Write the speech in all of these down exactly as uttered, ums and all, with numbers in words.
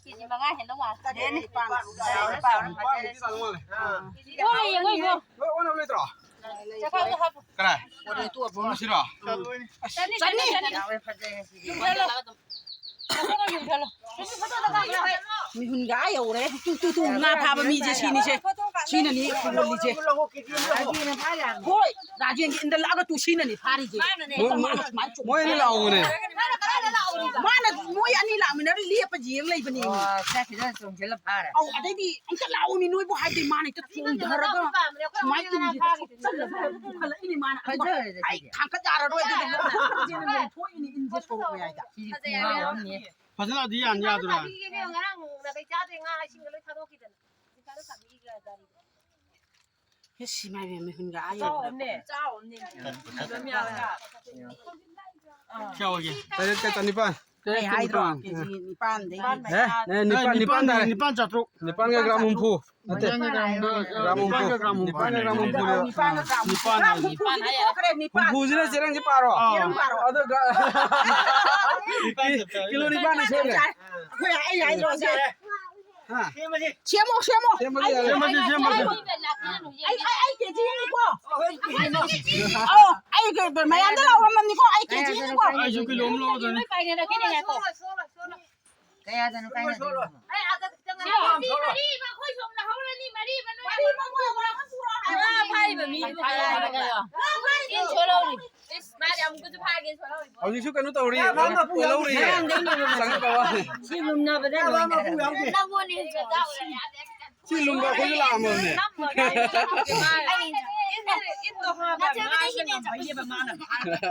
ꯀꯦꯖꯤ ꯃꯉꯥ ꯍꯦꯟꯗꯧ ꯃꯥꯜꯂꯦ꯫ ꯇꯔꯦꯠ, ꯅꯤꯄꯥꯜ꯫ ꯅꯤꯄꯥꯜꯃꯨꯛꯇꯤ ꯇꯥꯔꯝꯒꯅꯤ꯫ ꯍꯣꯏ, ꯌꯦꯡꯉꯣ, ꯌꯦꯡꯉꯣ꯫ ꯂꯣꯏ ꯑꯣꯟꯅꯕ ꯂꯩꯇ꯭ꯔꯣ? ꯆꯦꯈꯥꯎꯗꯣ ꯍꯥꯞꯄꯨ꯫ ꯀꯗꯥꯏ? ꯑꯁꯤꯔꯣ? ꯆꯠꯅꯤ, ꯆꯠꯅꯤ, ꯆꯠꯅꯤ꯫ ꯌꯨꯡꯁꯜꯂꯣ꯫ ꯃꯈꯣꯡꯗꯣ ꯌꯨꯡꯁꯜꯂꯣ꯫ ꯃꯤꯍꯨꯟꯒ ꯑꯥ ꯌꯧꯔꯦ꯫ ꯇꯨ, ꯇꯨ, ꯇꯨ, ꯉꯥ ꯐꯥꯕ ꯃꯤꯁꯦ ꯁꯤꯅꯤꯁꯦ꯫ ꯁꯤꯅꯅꯤ ꯈꯨꯝꯃꯜꯂꯤꯁꯦ꯫ ꯍꯣꯏ, ꯔꯥꯖꯦꯟꯒꯤ ꯏꯟꯗ ꯂꯥꯛꯑꯒ ꯇꯨ ꯁꯤꯅꯅꯤ ꯐꯥꯔꯤꯁꯦ꯫ ꯃꯣꯏ, ꯃꯣꯏ, ꯃꯣꯏ ꯑꯅꯤ ꯂꯥꯛꯎꯅꯦ꯫ ꯃꯥꯅ, ꯃꯣꯏ ꯑꯅꯤ ꯂꯥꯛꯃꯤꯟꯅꯔ ꯂꯦꯞꯄ ꯌꯦꯡ ꯂꯩꯕꯅꯦ꯫ ꯑꯣ, ꯆꯥꯛꯈꯤꯗ ꯆꯣꯡꯁꯤꯜꯂ ꯐꯥꯔꯦ꯫ ꯑꯧ, ꯑꯗꯩꯗꯤ ꯑꯝꯇ ꯂꯥꯛꯑꯣꯃꯤ ꯅꯣꯏꯕꯨ ꯍꯥꯏꯗꯤ ꯃꯥꯅ ꯍꯦꯛꯇ ꯆꯣꯡꯊꯔꯒ ꯁꯨꯃꯥꯏꯅ ꯇꯧꯔꯤꯁꯦ ꯄꯨꯈꯠꯂꯛꯏꯅꯦ ꯃꯥꯅ꯫ ꯑꯩ ꯊꯥꯡꯒꯠ ꯌꯥꯔꯔꯣꯏ ꯑꯗꯨꯗꯤ꯫ ꯊꯣꯛꯏꯅꯦ ꯏꯟꯁꯦ ꯁꯣꯔꯣꯛ ꯃꯌꯥꯏꯗ꯫ ꯁꯤꯗꯤ ꯈꯣꯡꯒꯥꯎ ꯑꯃꯅꯤ꯫ ꯐꯖꯅ ꯑꯗꯨ ꯌꯥꯟ ꯌꯥꯗ꯭ꯔꯥ? ꯉꯔꯥꯡ ꯅꯨꯡꯗꯥꯡ ꯀꯩ ꯆꯥꯗ꯭ꯔꯦ, ꯉꯥ ꯏꯁꯤꯡꯒ ꯂꯣꯏ ꯊꯥꯗꯣꯛꯈꯤꯗꯅ꯫ ꯍꯧꯖꯤꯛꯀꯥꯟ ꯆꯥꯕꯤꯒ ꯆꯥꯔꯤꯕ꯫ ꯏꯁ, ꯏꯃꯥ ꯏꯕꯦꯝꯃ, ꯃꯤꯍꯨꯟꯒ ꯑꯥ ꯌꯧꯔꯦ꯫ ꯆꯥꯎꯕꯅꯦ꯫ ꯆꯥꯎꯕꯅꯦ꯫ ꯑꯗꯨꯝ ꯌꯥꯎꯔꯦ꯫ ꯀꯌꯥ ꯑꯣꯏꯒꯦ? ꯇꯔꯦꯠꯀ ꯆꯅꯤꯄꯥꯟ꯫ ꯑꯩ ꯍꯥꯏꯗ꯭ꯔꯣ? ꯀꯦꯖꯤ ꯅꯤꯄꯥꯟꯗꯒꯤ꯫ ꯑꯦ, ꯑꯦ, ꯅꯤꯄꯥꯟ, ꯅꯤꯄꯥꯟ ꯇꯥꯔꯦ꯫ ꯅꯤꯄꯥꯟ ꯆꯥꯇ꯭ꯔꯨꯛ꯫ ꯅꯤꯄꯥꯟꯒ ꯒ꯭ꯔꯥꯝ ꯍꯨꯝꯐꯨ꯫ ꯅꯠꯇꯦ꯫ ꯅꯤꯄꯥꯟꯒ ꯒ꯭ꯔꯥꯝ ꯍꯨꯝꯐꯨ꯫ ꯅꯤꯄꯥꯟꯒ ꯒ꯭ꯔꯥꯝ ꯍꯨꯝꯐꯨꯅꯦꯕ꯫ ꯅꯤꯄꯥꯟꯒ ꯒ꯭ꯔꯥꯝ ꯍꯨꯝꯐꯨ꯫ ꯅꯤꯄꯥꯟ ꯍꯥꯏꯌꯦ꯫ ꯍꯨꯝꯐꯨꯁꯤꯅ ꯆꯦꯔꯪꯁꯦ ꯄꯥꯔꯣ꯫ ꯑꯥ꯫ ꯆꯦꯔꯪ ꯄꯥꯔꯣ꯫ ꯑꯗꯨꯒ ꯀꯤꯂꯣ ꯅꯤꯄꯥꯟꯅ ꯁꯦꯝꯃꯦ꯫ ꯑꯩꯈꯣꯏ ꯑꯩ ꯍꯥꯏꯗ꯭ꯔꯣ ꯁꯦ꯫ ꯍꯥ? ꯁꯦꯝꯃꯣ, ꯁꯦꯝꯃꯣ꯫ ꯁꯦꯝꯃꯁꯦ, ꯁꯦꯝꯃꯁꯦ꯫ ꯑꯩ, ꯑꯩ, ꯑꯩ ꯀꯦꯖꯤ ꯑꯃꯅꯤꯀꯣ꯫ ꯑꯧ, ꯑꯩ ꯀꯦ-, ꯃꯌꯥꯝꯗ ꯂꯥꯎꯔꯝꯃꯕꯅꯤꯀꯣ, ꯑꯩ ꯀꯦꯖꯤ ꯑꯃꯅꯤꯀꯣ꯫ ꯑꯩꯁꯨ ꯀꯤꯂꯣ ꯑꯃ ꯂꯧꯔꯗꯣꯏꯅꯤ꯫ ꯀꯌꯥꯗꯅꯣ ꯀꯥꯏꯅꯗꯣꯏꯅꯣ? ꯃꯔꯤ, ꯃꯔꯤ, ꯑꯩꯈꯣꯏ ꯁꯣꯝꯗ ꯍꯧꯔꯅꯤ, ꯃꯔꯤ ꯑꯃ ꯅꯣꯏ ꯃꯔꯤ ꯑꯃ ꯄꯨꯔꯛꯑꯣ ꯍꯥꯏꯕ꯫ ꯉꯥ ꯐꯥꯔꯤꯕ ꯃꯤꯗꯨꯕꯨ ꯀꯌꯥꯗꯅꯣ? ꯉꯥ ꯐꯥꯔꯤꯕ ꯃꯤꯗꯨꯕꯨ꯫ ꯏꯁ, ꯃꯥꯗꯤ ꯑꯃꯨꯛꯀꯁꯨ ꯐꯥꯒꯦ ꯁꯣꯜꯍꯧꯔꯤꯕꯣ꯫ ꯍꯧꯖꯤꯛꯁꯨ ꯀꯩꯅꯣ ꯇꯧꯔꯤ, ꯂꯧꯔꯤ꯫ ꯉꯔꯥꯡꯗꯩꯅꯦ꯫ ꯆꯪꯉꯛꯄ ꯋꯥꯅꯤ꯫ ꯁꯤ ꯂꯨꯝꯅꯕꯗ ꯂꯣꯏꯅ꯫ ꯅꯪꯉꯣꯟꯗ ꯍꯦꯟꯅ ꯆꯥꯎꯔꯦ꯫ ꯁꯤ ꯂꯨꯝꯕ ꯑꯩꯈꯣꯏꯁꯨ ꯂꯥꯛꯑꯝꯃꯕꯅꯦ꯫ ꯅꯝꯃꯒ ꯑꯩ ꯏꯟꯗꯣ ꯍꯥꯞꯄ ꯉꯥꯁꯦ ꯉꯝꯕꯩꯅꯦꯕ ꯃꯥꯅ ꯐꯥꯔꯤꯗꯣ꯫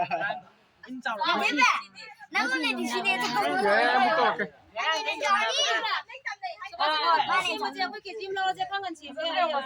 ꯏꯟ ꯆꯥꯎꯔꯦ꯫ ꯅꯪꯉꯣꯟꯗꯗꯤ ꯁꯤꯅꯦ ꯆꯥꯎꯔꯦ꯫ ꯌꯥꯔꯦ, ꯑꯃꯨꯛ ꯇꯧꯔꯛꯀꯦ꯫ ꯁꯤ ꯃꯆꯦ ꯑꯩꯈꯣꯏ ꯀꯦꯖꯤ ꯑꯃ ꯂꯧꯔꯁꯦ, ꯈꯔ ꯉꯟꯅ ꯁꯦꯝꯁꯦ ꯍꯥꯏꯌꯣ꯫